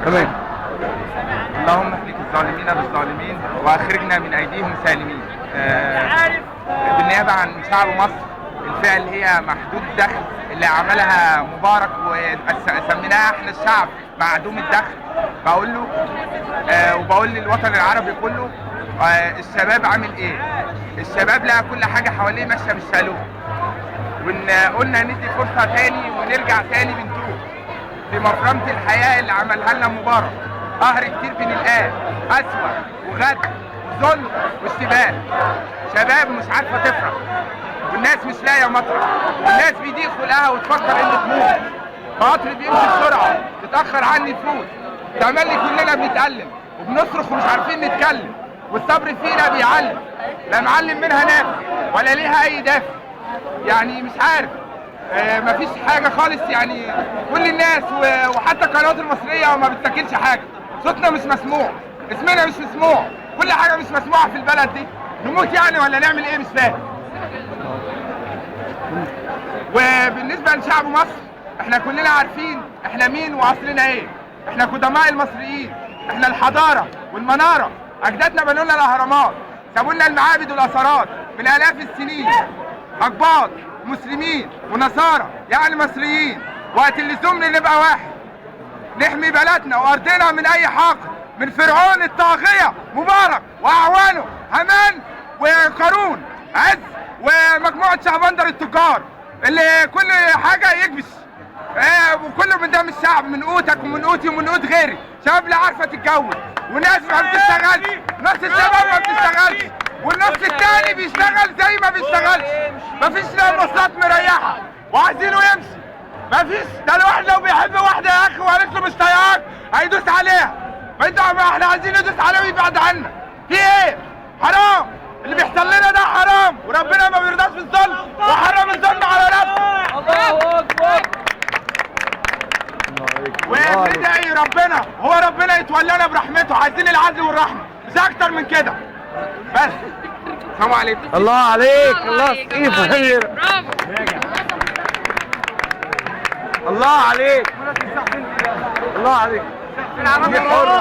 تمام. اللهم اهلك الظالمين بالظالمين واخرجنا من ايديهم سالمين. بالنيابة عن شعب مصر، الفئة اللي هي محدود الدخل اللي عملها مبارك وسميناها احنا الشعب معدوم الدخل، بقول له وبقول للوطن العربي كله، الشباب عامل ايه؟ الشباب لقى كل حاجة حواليه ماشية بالشالوت، وان قلنا ندي فرصة تاني ونرجع تاني بنتوه في مفرمة الحياة اللي عملها لنا مبارك. قهر كتير بنلقاه، قسوة وغدر وظلم واشتباه، شباب مش عارفة تفرح، والناس مش لاقية مطرح، والناس بيضيق خلقها وتفكر ان تموت. قطر بيمشي بسرعة تتأخر عني تفوت، تملي كلنا بنتألم وبنصرخ ومش عارفين نتكلم، والصبر فينا بيعلم، لا معلم منها نافع ولا ليها أي دافع. يعني مش عارف، مفيش حاجة خالص. يعني كل الناس وحتى القنوات المصرية ما بتسجلش حاجة، صوتنا مش مسموع، اسمنا مش مسموع، كل حاجة مش مسموعة في البلد دي. نموت يعني ولا نعمل ايه؟ مش فاهم. وبالنسبة لشعب مصر، احنا كلنا عارفين احنا مين واصلنا ايه. احنا قدماء المصريين، احنا الحضارة والمنارة، اجدادنا بنوا لنا الاهرامات، سابوا لنا المعابد والاثارات من الاف السنين. اقباط ومسلمين ونصارى، يعني مصريين، وقت اللزوم نبقى واحد، نحمي بلدنا وارضنا من اي حاقد، من فرعون الطاغية مبارك واعوانه هامان وقارون عز ومجموعة شهبندر التجار اللي كل حاجة يكبش، وكله من دم الشعب، من قوتك ومن قوتي ومن قوت غيري. شباب لا عارفه تتجوز، وناس ما بتشتغلش، نص الشباب ما بتشتغلش، والنص التاني بيشتغل زي ما بيشتغلش، مفيش لا مواصلات مريحه وعايزينه يمشي، مفيش. ده الواحد لو بيحب واحدة يا اخي وقالت له مش طايقاك هيدوس عليها. ما انت ما احنا عايزين ندوس عليه ويبعد عنا. في ايه؟ حرام اللي بيحصل لنا ده، حرام، وربنا ما بيرضاش بالظلم وحرم الظلم على نفسه. الله اكبر. وبندعي ربنا، هو ربنا يتولانا برحمته. عايزين العدل والرحمة، مش اكتر من كده بس. السلام عليكم. الله عليك، الله عليك، سقيف الله عليك. غير. برافو. الله عليك، الله عليك. دي حرة.